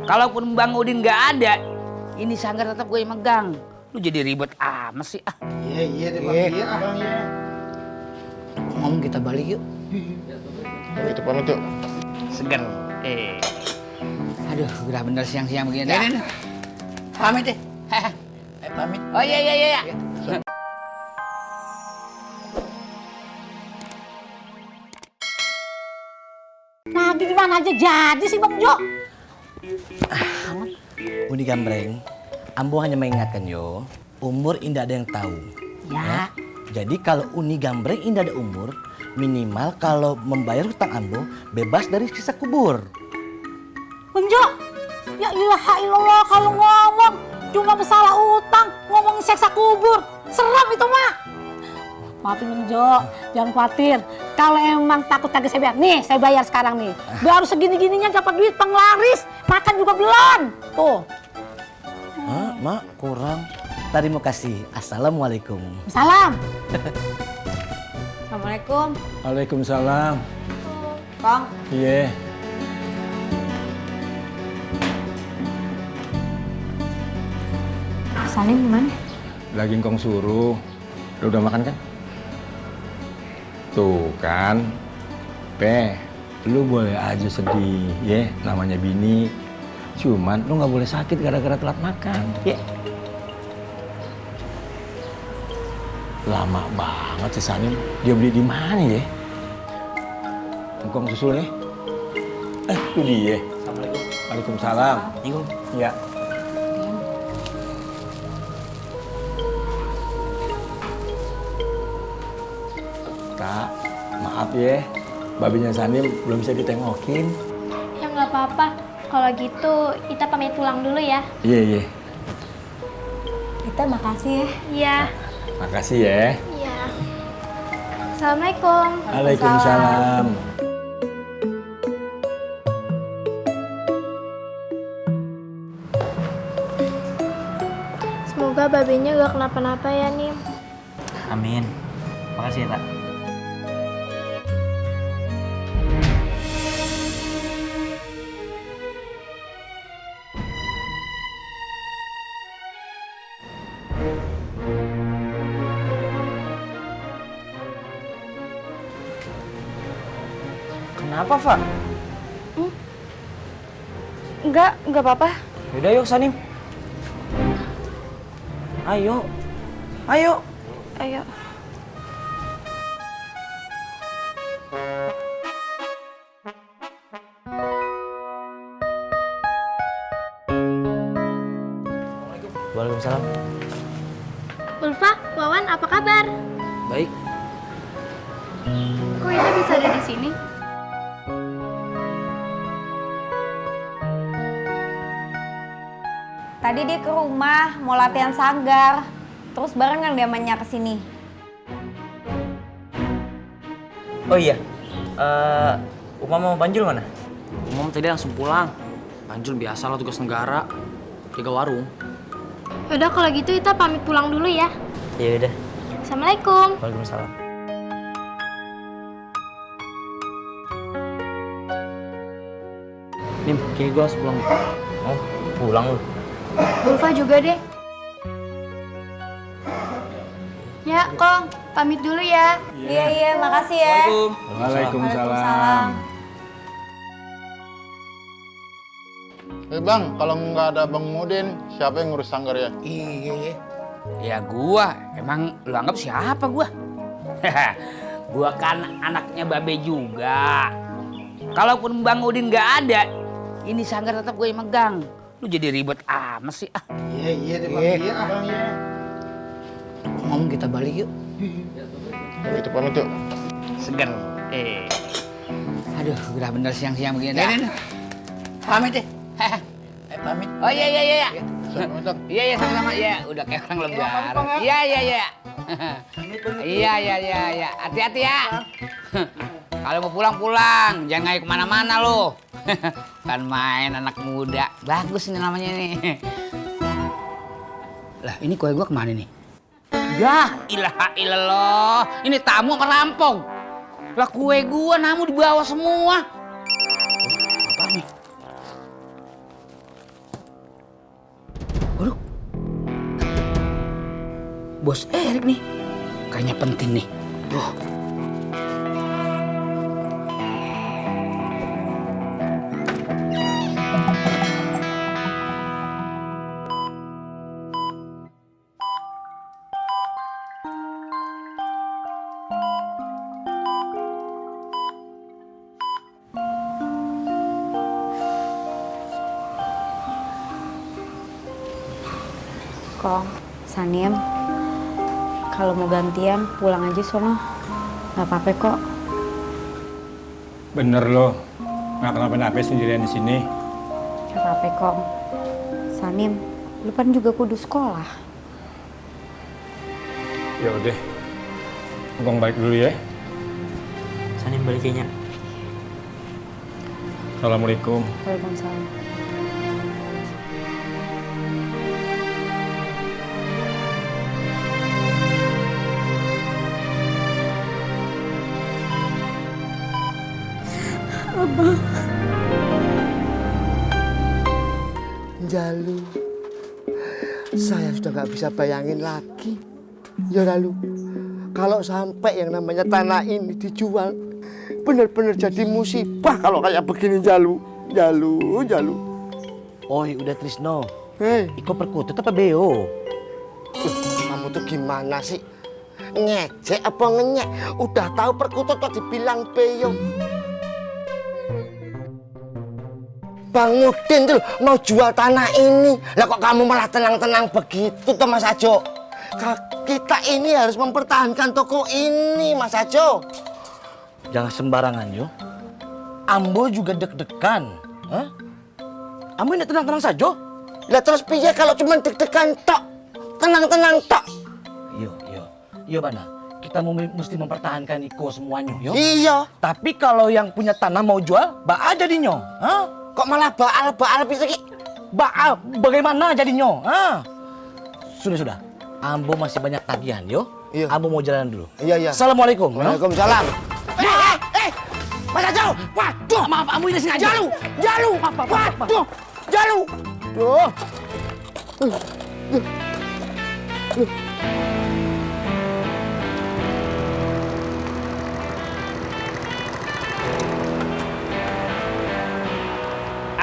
Kalaupun Bang Udin nggak ada, ini sanggar tetap gue yang megang. Lu jadi ribet amat sih. Iya deh Bang. Iya Bang ya. Ngomong kita balik yuk. Kita pamit yuk. Seger. Aduh, udah bener siang-siang begini dah. Nih. Pamit deh. Pamit. Oh iya. Nah, gimana aja jadi sih Bang Jo? Uni Gambreng, Ambo hanya mengingatkan yo, umur indah ada yang tahu. Ya. Jadi kalau Uni Gambreng indah ada umur, minimal kalau membayar hutang Ambo bebas dari siksa kubur. Bang Jo, ya ilaha illallah kalau ngomong cuma masalah utang, ngomongin seksa kubur. Seram itu mah. Maafin Bang Jo, jangan khawatir. Kalau emang takut kagak saya bayar, nih saya bayar sekarang nih. Baru segini-gininya dapat duit penglaris, makan juga belum. Tuh. Mak, kurang. Terima kasih. Assalamualaikum. Salam. Assalamualaikum. Waalaikumsalam. Kong. Iya. Salim gimana? Lagi ngkong suruh. Lu udah makan kan? Tuh kan. Lu boleh aja sedih, ya. Namanya bini. Cuman lu nggak boleh sakit gara-gara telat makan, ya. Lama banget si Salim. Dia beli di mana ya? Ngkong susul ya. Itu dia. Assalamualaikum. Waalaikumsalam. Iya. Kak, maaf ya, babinya Sanim belum bisa ditengokin. Ya nggak apa-apa. Kalau gitu, kita pamit pulang dulu ya. Iya. Kita makasih ya. Iya. Makasih ya. Iya. Assalamualaikum. Waalaikumsalam. Semoga babenya gak kenapa-napa ya, Nim. Amin. Makasih ya, Kak. Kenapa, Fa? Enggak apa-apa. Yaudah yuk, Sanim. Ayo. Ayo. Waalaikumsalam. Ulfa, Wawan, apa kabar? Baik. Kok Ida bisa ada di sini? Tadi dia ke rumah mau latihan sanggar. Terus barengan dia mainnya ke sini. Oh iya. Umam mau Banjul mana? Umam tadi langsung pulang. Banjul biasa lah tugas negara. Jaga warung. Yaudah kalau gitu kita pamit pulang dulu ya. Iya udah. Assalamualaikum. Waalaikumsalam. Nim, kayaknya gue harus pulang. Oh, pulang lu? Ulfa juga deh. Ya, Kong, pamit dulu ya. Iya, makasih ya. Waalaikumsalam. Bang, kalau nggak ada Bang Udin, siapa yang ngurus sanggar ya? Iya. Ya gua, emang lu anggap siapa gua? Gua kan anaknya Babe juga. Kalaupun Bang Udin nggak ada, ini sanggar tetap gue yang megang. Lu jadi ribet amat sih. Iya deh Bang. Iya Bang ya. Ngomong kita balik yuk. Kita pamit yuk. Seger. Aduh, udah bener siang-siang begini dah. Nih. Pamit deh. Pamit. Oh iya. Assalamualaikum. Iya sama-sama. Iya, udah kayak orang lebaran. Iya. Iya. Hati-hati ya. Kalau mau pulang, jangan ngayuk kemana-mana lo. Kan main anak muda. Bagus ini namanya nih. Lah, ini kue gua kemana nih? Ya, ilaha illallah. Ini tamu apa rampong? Lah kue gua namu dibawa semua. Apa nih? Bos Erik nih. Kayaknya penting nih. Duh. Kong, Sanim, kalau mau gantian pulang aja sono. Nggak apa-apa kok. Bener lo, nggak kenapa-napa sendirian di sini. Nggak apa-apa Kong. Sanim, lu kan juga kudu sekolah. Ya udah, Kong balik dulu ya. Sanim baliknya. Assalamualaikum. Waalaikumsalam. Jalu, saya sudah nggak bisa bayangin lagi. Ya lalu, kalau sampai yang namanya tanah ini dijual, benar-benar jadi musibah kalau kayak begini Jalu. Jalu. Oi, udah Trisno. Hei, Iko perkutut apa beo? kamu tuh gimana sih? Ngejek apa ngenyek? Udah tahu perkutut kok dibilang beyo. Bang Udin tuh mau jual tanah ini. Lah kok kamu malah tenang-tenang begitu toh Mas Ajo? Kita ini harus mempertahankan toko ini Mas Ajo. Jangan sembarangan yo. Ambo juga deg-degan. Hah? Ambo ini tenang-tenang saja. Lah terus piye kalau cuma deg-degan tok? Tenang-tenang tok. Yo Bana. Kita mesti mempertahankan Iko semuanya yo. Iya. Tapi kalau yang punya tanah mau jual, baal jadinya. Hah? Kok malah baal bisa ki? Baal bagaimana jadinya? Hah? Sudah. Ambo masih banyak tagihan yo. Iya. Ambo mau jalan dulu. Iya. Assalamualaikum. Waalaikumsalam. Mas Ajo, waduh. Maaf, Ambo ini sengaja. Jalu. Waduh. Jalu. Duh.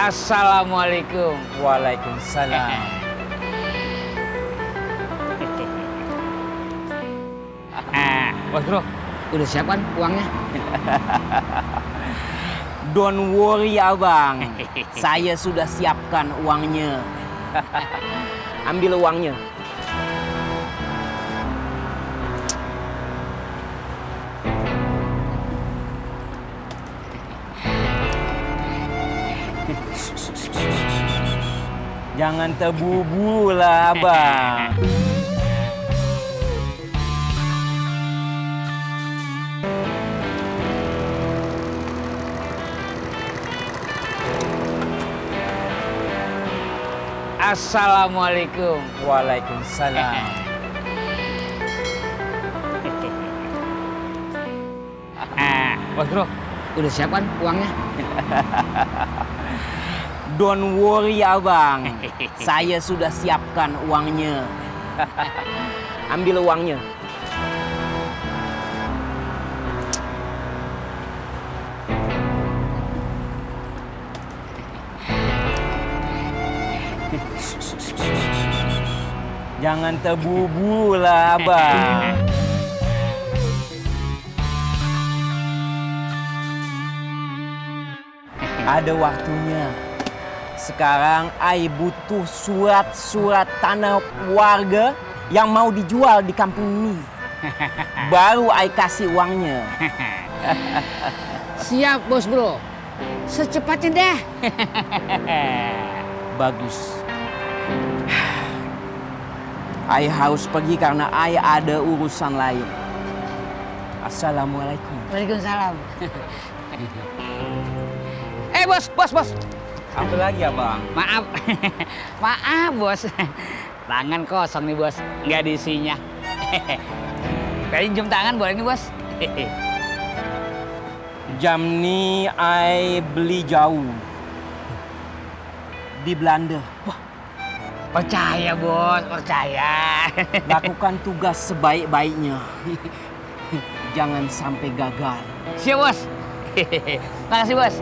Assalamualaikum. Waalaikumsalam. Bos Bro, udah siap kan uangnya? Don't worry abang, saya sudah siapkan uangnya. Ambil uangnya. Jangan terburu-buru lah abang. Assalamualaikum. Waalaikumsalam. Bos Bro, udah siap kan uangnya? Don't worry abang, saya sudah siapkan uangnya. Ambil uangnya. Jangan terburu-buru lah abang. Ada waktunya. Sekarang I butuh surat-surat tanah warga yang mau dijual di kampung ini. Baru I kasih uangnya. Siap Bos Bro, secepatnya deh. Bagus. I harus pergi karena I ada urusan lain. Assalamualaikum. Waalaikumsalam. Bos. Apa lagi abang? Maaf. Maaf Bos. Tangan kosong nih Bos, nggak ada isinya. Pinjam tangan boleh nih Bos. Jam ni I beli jauh. Di Belanda. Wah, Percaya bos, percaya. Lakukan tugas sebaik-baiknya. Jangan sampai gagal. Siap bos. Makasih bos.